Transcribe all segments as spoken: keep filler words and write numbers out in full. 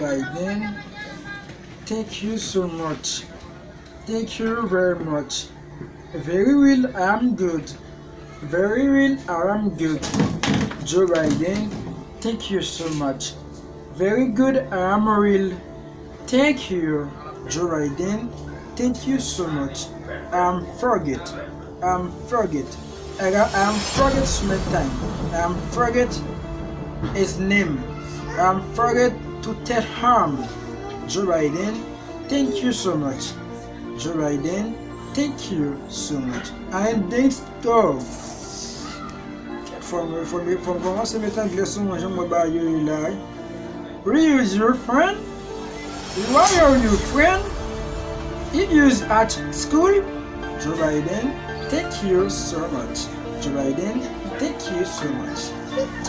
Biden, thank you so much. Thank you very much. Very well, I am good. Very well, I am good. Joe Biden, thank you so much. Very good, I am real. Thank you, Joe Biden. Thank you so much. I am forget. I am forget. I got, I am forget sometimes. I am forget his name. I am forget to tell him. Joe Biden, thank you so much. Joe Biden, thank you so much. And thanks to Fò m, fò m, fò m kòmanse met anglè sou mwen, jan mwen ba yo ye la. Where is your friend? Why are your friend? He is at school? Joe Biden, thank you so much. Joe Biden, thank you so much.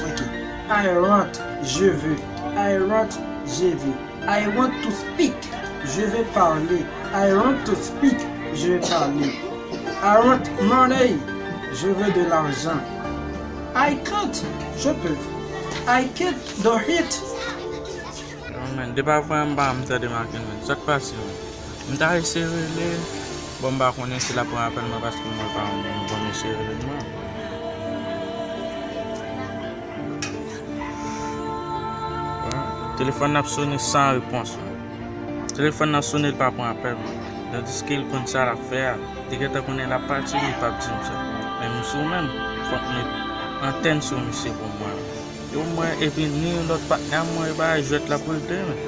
Ok. I want, je veux. I want, je veux. I want to speak. Je veux parler. I want to speak. Je veux parler. I want money. Je veux de l'argent. I can't. Je peux. I can't do it. Non, men, depi avan m pa m tande Marc, men. Sa k pase, men? M ta eseye rele. Bon, m pa konnen si l ap pran apèl mwen paske mwen pa m bon mesye rele mwen. Telefòn nan ap sone san repons. Telefòn nan sone, l pa pran apèl mwen. Tandiske l konn sa l ap fè a. Li gentan konnen l ap pati, li p ap di m sa. Men m sou menm, fòk m met antèn sou misye pou mwen. Yo mwen, epi ni lòt patnè mwen, e bagay jwèt l ap regle, men.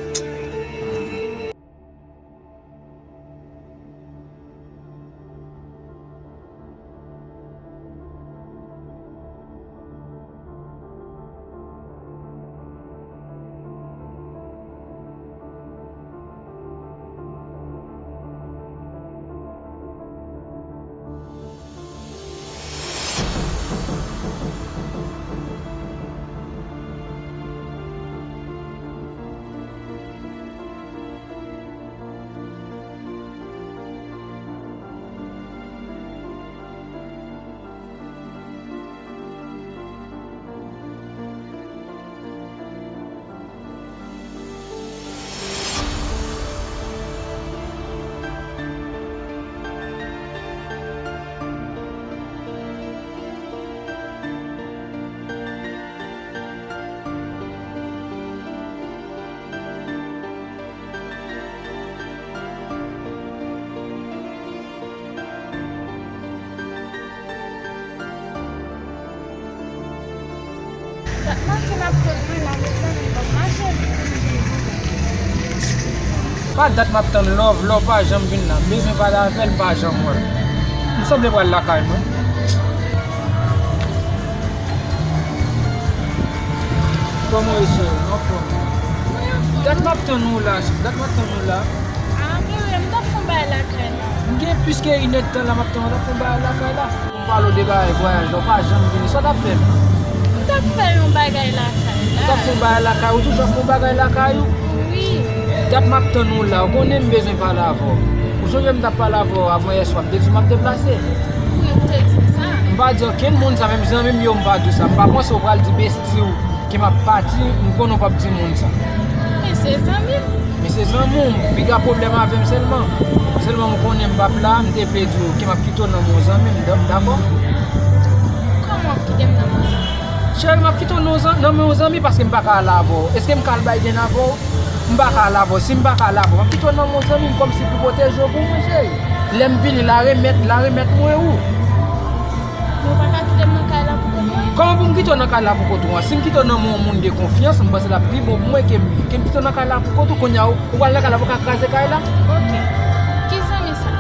Dat maten m ap tann mwen la, mezanmi, ban m mache. Pa dat m ap tann Love, Love pa janm vin la. M bezwen pale avè l, m pa janm wè l. M sanble pral lakay mwen. Kòman w ye, cheri? Anfòm? Mwen anfòm. Dat m ap tann ou la, dat m ap tann ou la. Ah, men wi, m t ap fè yon bagay lakay la. M gen plis ke inèdtan la, m ap tann ou, t ap fè yon bagay lakay la. M pale w de bagay vwayaj la, w pa janm vini. Sa w t ap fè m? M t ap fè yon bagay lakay la. Ou t ap fè yon bagay lakay ou? Toujou ap fè yon bagay lakay ou? Wi. Dat m ap tann ou la, ou konnen m bezwen pale avè w. Ou sonje m t ap pale avè w avan yè swa, m te di w m ap deplase. Wi, ou te di m sa. M pa di okenn moun sa, menm zanmi m yo, m pa di w sa. M pa panse w pral di besti w ke m ap pati, m konnen w p ap di moun sa. Men se zanmi m. Men se zanmi w, piga pwoblèm avè m sèlman. Sèlman m konnen m p ap la, m te vle di w ke m ap kite w nan men yon zanmi m, dakò? Kòman w ap kite m nan men yon zanmi? Cheri, m ap kite w nan yon zan-, nan men yon zanmi paske m pa ka al avè w. Èske m ka al Biden avè w? M pa ka al avè w. Si m pa ka al avè w, m ap kite w nan men yon zanmi m kòmsi pou pwoteje w pou mwen, cheri. Lè m vini, l a remèt, l a remèt mwen ou. Men w pa ka kite m nan kay la pou kont mwen? Kòman pou m kite w nan kay la pou kont ou an? Si m kite w nan men yon moun de konfyans, m panse l ap pi bon pou mwen ke m, ke m kite w nan kay la pou kont ou. Kounye a, ou, ou pral nan kay la, ou ka kraze kay la. Ok. Ki zanmi sa?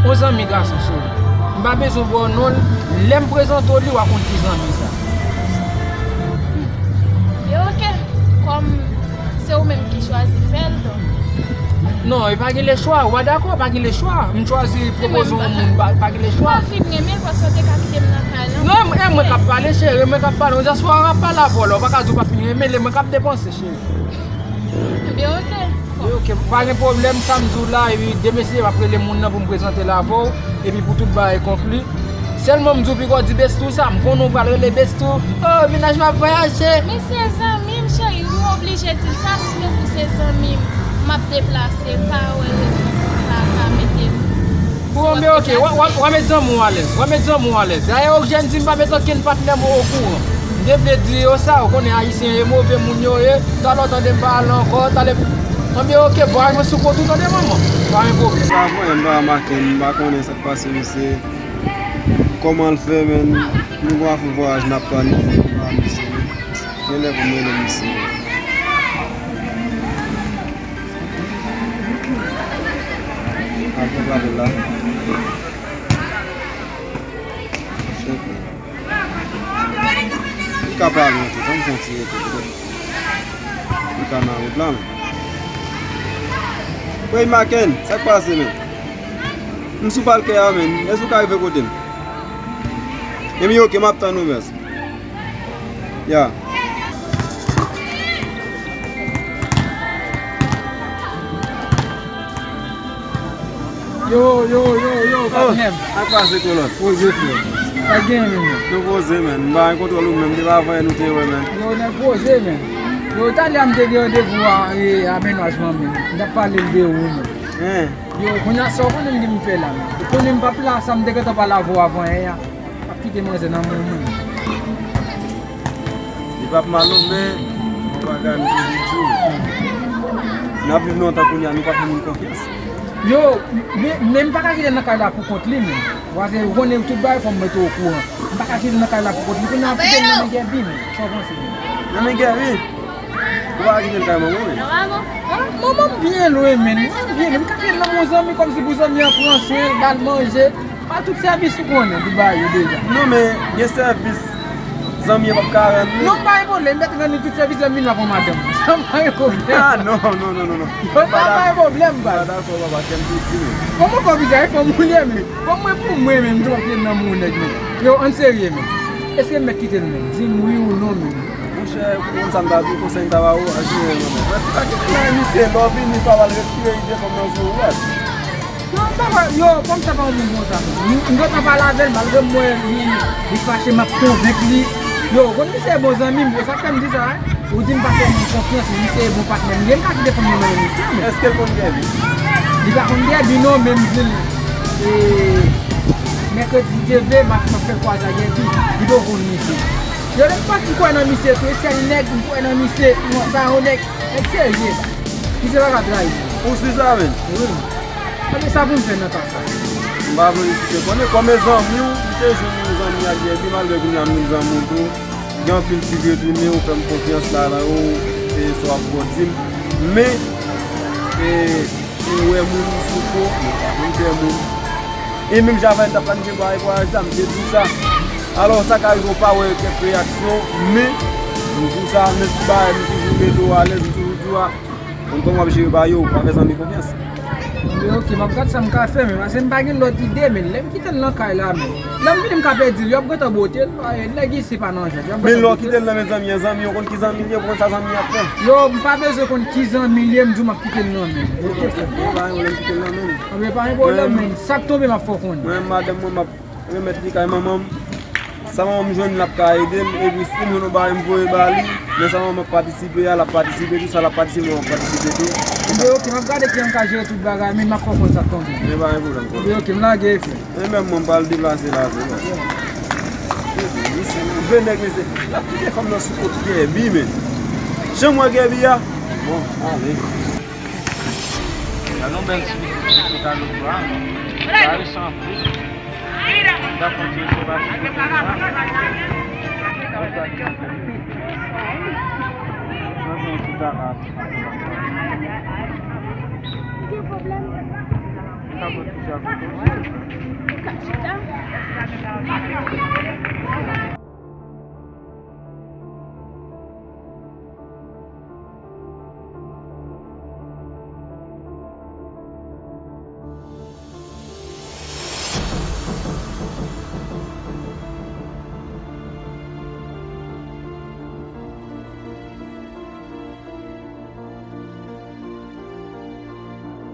Yon zanmi gason, cheri. M pa bezwen ba w non l. Lè m prezante w li, w a konn ki zanmi sa. Hmm. Yo, ok. Kòm se ou menm ki chwazi fè l, donk. Non, e pa gen lechwa, ou pa dakò, pa gen lechwa. M chwazi pwopoze yon moun, pa, pa gen lechwa. Ou pa fin renmen l paske w te ka kite m nan kay lan. Non, e mwen k ap pale, cheri, e mwen k ap pale. Yon diaspora ap pale avè w la, ou pa ka di w pa fin renmen l, e mwen k ap depanse, cheri. Ebyen, ok. Ebyen, ok, pa gen pwoblèm, sa m di w la, epi demen si Dye, m ap rele moun nan pou m prezante l avè w, epi pou tout bagay konkli. Sèlman m di w piga w di besti w sa, m konnen w pral rele besti w, oh, mennaj mwen ap vwayaje. Men se zanmi m, cheri, ou Oblije di l sa, sinon pou se zanmi m, m ap deplase, m pa wè rezon pou m pa ka mete l. Bon, men oke, w a, w a, w a met zanmi w alèz, w a met zanmi w alèz. Dayè, Ogèn di m pa met okenn patnè m okouran. M te vle di yo sa, ou konnen Ayisyen e move moun yo ye, talè w tande m pa ale ankò, talè m, anben oke, vwayaj mwen sou kont ou tande manman, pa gen pwoblèm. M pa voye, m pa make, m pa konnen sa k pase mesye. Kòman l fè, menn? Nou gon afè vwayaj n ap planifye, m pa misye. Genlè pou m rele misye. Al pou gade la. Chèf. Li ka pale yon tou, ban m fè yon ti rete petèt. Li ka nan wout la, men. Wey, Maken, sa k pase, men? M sou palkè a, men. Èske ou ka rive kote m? Ebyen, oke, m ap tann ou, mèsi. Ya. Yo, yo, yo, yo, patnè m. Sa k pase, kolòn? Poze, frè. Sa k genyen menm, non? Nou poze, menn. M pa gen kontwòl ou menm. Depi avan yè nou te wè, menn. Yo, nèg poze, menn. Yo, talè a m te gen randevou a, e, amenajman, menn. M t ap pale l de ou, menn. Hein? Yo, kounye a sa w konnen m gen m fè la, menn. Ou konnen m p ap la, sa m te gentan pale avè w avan yè a. M ap kite manzè nan men w, menn. Li p ap mal non, men yon bagay m te vle di w. N ap viv lontan kounye a, nou pa fè moun konfyans. Yo, men, men m pa ka kite l nan kay la pou kont li, menn. Paske ou konnen tout bagay fò m mete w okouran. M pa ka kite l nan kay la pou kont li. Kounye a ap kite l nan men Gèbi, menn. Sa w panse, menn? Nan men Gèbi? Ou pa ka kite l kay manman w, menn? Ah, manman m byen lwen, menn. Manman m byen lwen. M ka kite l nan men yon zanmi kòmsi pou zanmi an pran swen l, ba l manje. Pa tout sèvis ou konnen, li ba yo deja. Non, men gen sèvis zanmi an p ap ka rann li. Non, pa gen pwoblèm, li mèt rann li tout sèvis, lè m vin la pran madanm. Sa pa gen pwoblèm. Ah, non, non, non, non, non. Yo, sa pa gen pwoblèm, baz. Pa dakò, papa, kè m piti, men. Kòman kò bizay, fò m ou ye, men. Fò mwen pou mwen, men, m tou ap nan moun nèg, men. Yo, ann serye, men. Èske m mèt kite l, men? Di m wi ou non, men. Monchè, ou konn sa m ta di w, konsèy m ta ba ou, asire w, men. Mwen, pa kite nan misye, lè w vini, pa pral retire ide fanm nan sou ou, baz. Yo, m pa wè, yo, fanm sa pa yon moun konsa, non. M, m gentan pale avè l, malgre m wè li, li fache, m ap konvenk li. Yo, ou konn misye e bon zanmi m, e sa k fè m di sa, wi. Ou di m pa fè moun konfyans, men misye e bon patnè m ye, m ka kite fanm nan men misye, men. Èske l konn Gèbi? Li pa konn Gèbi, non, men m di l, e, mèkredi si Dye vle, m ap, m ap fè l kwaze a Gèbi. Li poko konn misye. Yo, nenpòt m kwè nan misye tou, e sèl nèg m kwè nan misye, sa yon nèg, nèg serye. Misye pa ka trayi. Ou si sa, menn? Wi. Ebyen, sa pou m fè nan ka sa? M pa vle site konnen. Kòm e zanmi w, m te jwenn yon zanmi ak Gèbi, malgre kounye a m vin zanmi w tou. Gen anpil ti vye tounen, ou fè m konfyans la, la, ou, e, sa w ap fè w di m. Men, e, ou wè moun sou po, ou wè moun. E menm jan avè l t ap planifye vwayaj la, m te di w sa. Alò, sa ka rive w pa wè kèk reyaksyon, men, m di w sa, nenpòt bagay, m toujou mete w alèz, m toujou di w a, Konn kòman w ap jere bagay yo, ou pa fè zanmi konfyans. Anben, oke, m ap gad sa m ka fè, men, paske m pa gen lòt ide, men, lè m kite l nan kay la, men, lè m vini, m ka pèdi l, yo ap gentan bote l, pa, nèg isi pa nan jwèt, yo ap gentan bote l. Men lè w kite l nan men zanmi an, zanmi an konn ki zanmi l ye, ou konn sa zanmi an ap fè. Yo, m pa bezwen konn ki zanmi l ye, m di w m ap kite l nan men l. Oke, frè. Bon, pa gen pwoblèm, kite l nan men l. Anben, pa gen pwoblèm, men, sa k tonbe, m ap fè w konnen. Mwen, madanm mwen, m ap Remèt li kay manman m. Sa manman m jwenn, l ap ka ede m. Epi si m jwenn yon bagay, m voye ba li. Men sa manman m ap patisipe a, l ap patisipe tou. Sa l ap patisipe, mwen m ap patisipe tou. Anben, oke, m ap gade kijan m ka jere tout bagay, men m ap fè w konn sa k tonbe. Men pa gen pwoblèm, frè. Anben, oke, m lage, frè. Men menm mwen, m pral deplase la, frè. Misye, vye nèg, misye. L ap kite fanm nan sou kont Gèbi, men. Jan m wè Gèbi a. Bon, ale. Gade yon bèl ti videyo sou Kalo Dwa. Sa resan anpil. M ta fè yon ti reso pase kote sa. Mwen fè yon ti kaka. Ou gen pwoblèm? Ou ka pran ti kaka. Ou ka chita.